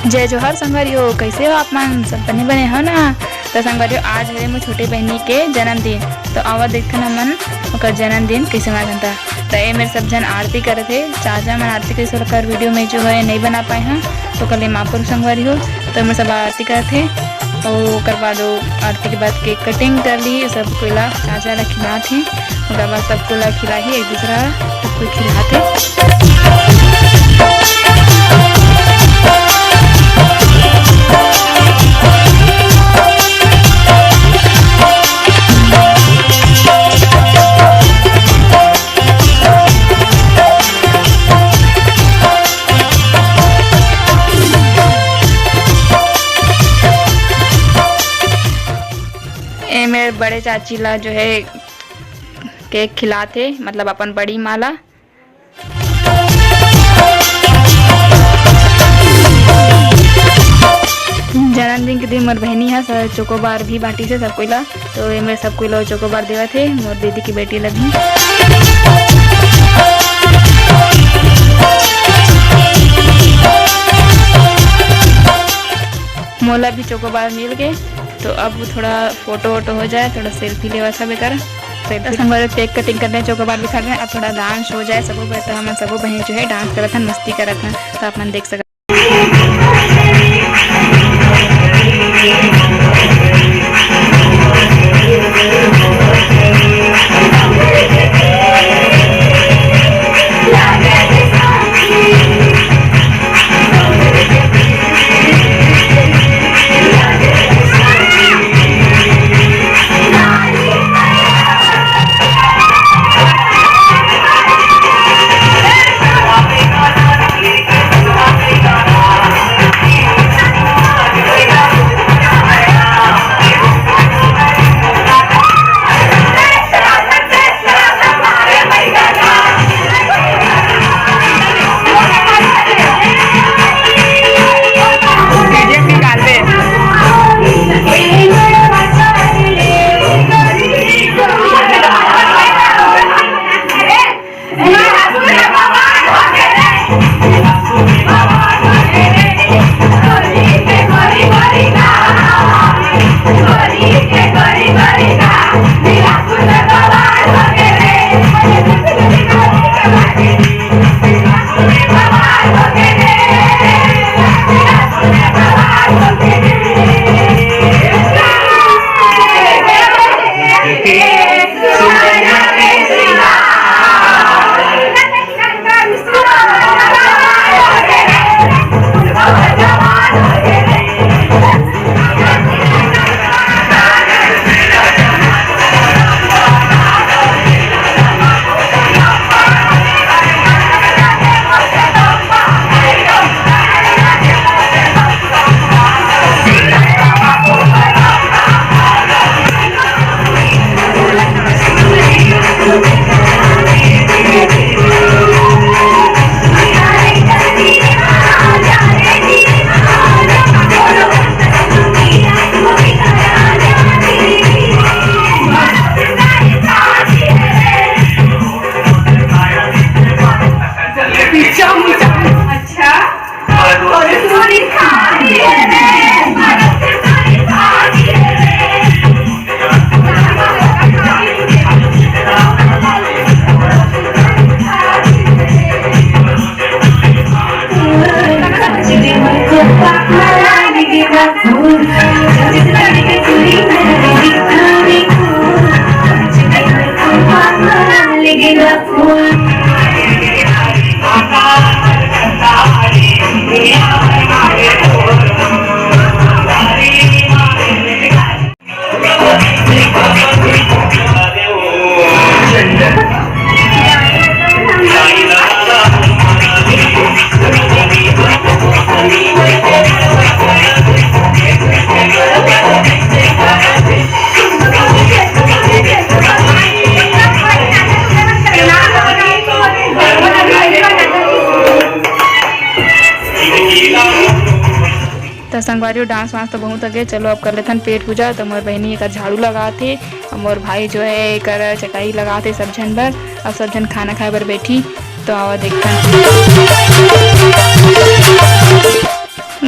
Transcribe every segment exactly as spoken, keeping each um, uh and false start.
जय जोहार संगवारी हो, कइसे हो आप मन? सब बने बने हो ना? त संगवारी हो, आज हरे मोर छोटे बहिनी के जन्मदिन, त आवा देखथन हमन ओकर जन्मदिन कइसे मनाथन। त ए मेर सब झन आरती करत हे, चाचा मन आरती कइसे ओकर video में जो है नइ बना पाए हन, त ओकर ले माफ करू संगवारी हो। त ए मेर सब आरती करत हे, अउ ओकर बाद ओ आरती के बाद cake cutting कर ली, सब कोई ला चाचा ला खिलात हे। ओकर बाद सबको ला खिलाही एक दूसरा, सबको खिलाते। ए मेर बड़े चाची ला जो है cake खिलात हे, मतलब अपन बड़ी माँ ला। जन्मदिन के दिन मोर बहिनी ह स-, chocobar भी बांटिस हे सब कोई ला। तो ए मेर सब कोई ला chocobar देवत हे, मोर दीदी की बेटी ला भी। मोला भी chocobar मिल गे, तो अब थोड़ा photo वोटो हो जाए, थोड़ा selfie लेवा सब एकर। Selfie संग cake cutting करने, chocobar भी खा रहे हैं, अब थोड़ा dance हो जाए सबो ब-, तो हमन सबो बहिनी जो है dance करत हन, मस्ती करत हन, तो आप मन देख सकत। त संगवारी हो, dance वांस तो बहुत हो गे। चलो, अब कर लेथन पेट पूजा। तो मोर बहिनी एकर झाड़ू लगात हे, अउ मोर भाई जो है एकर चटाई लगात हे सब झन बर। अब सब झन खाना खाए बर बैठी, तो आवा देखथन।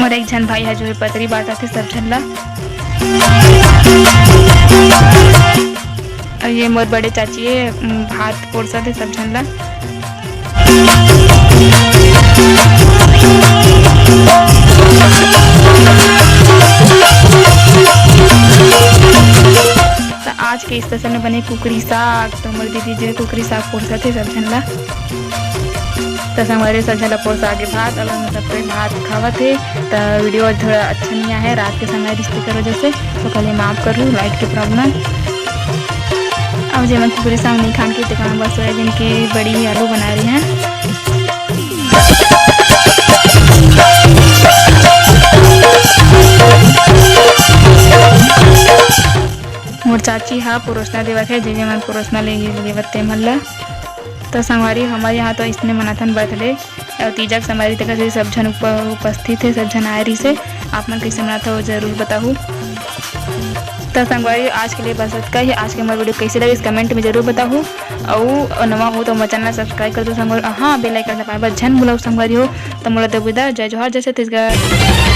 मोर एक झन भाई ह जो है पतरी बांटत हे सब झन ला। अउ ये मोर बड़े चाची हे, उम, भात पोरसत हे सब झन ला। त आज के special में बने कुकरी साग, त मोर दीदी जो है कुकरी साग पोरसत हे सब झन ला। त संगवारी सब झन ला पोरसा गे भात, अब हम सब कोई भात खावत हे। त video थोड़ा अच्छा नहीं आया है रात के समय रिश्ते कर वजह से, तो कल माफ करू light के problem। अब जेमन कुकरी साग नहीं खान के, तेमन बर सोयाबीन के बड़ी आलू बना रहे हैं। मोर चाची हा परोसना देवत है, जे जे मन परोसना ले लेवत ते मन ला। तो संगवारी, हमर यहाँ तो इसने मनाथन birthday और तीजा के संगवारी, तेकर से सब झन उप-, उपस्थित है, सब झन आए रहिस है। आप मन कैसे मनाथो, जरूर बताहू। तो संगवारी, आज के लिए बस इतना ही। आज के मोर video कैसे लगे, इस comment में जरूर बताहू। और नवा हो तो मोर channel subscribe कर दो संगवारी, हाँ, bell icon दबाए बर झन भूलव संगवारी हो। तो मोला दे विदा, जय जोहार, जय छत्तीसगढ़।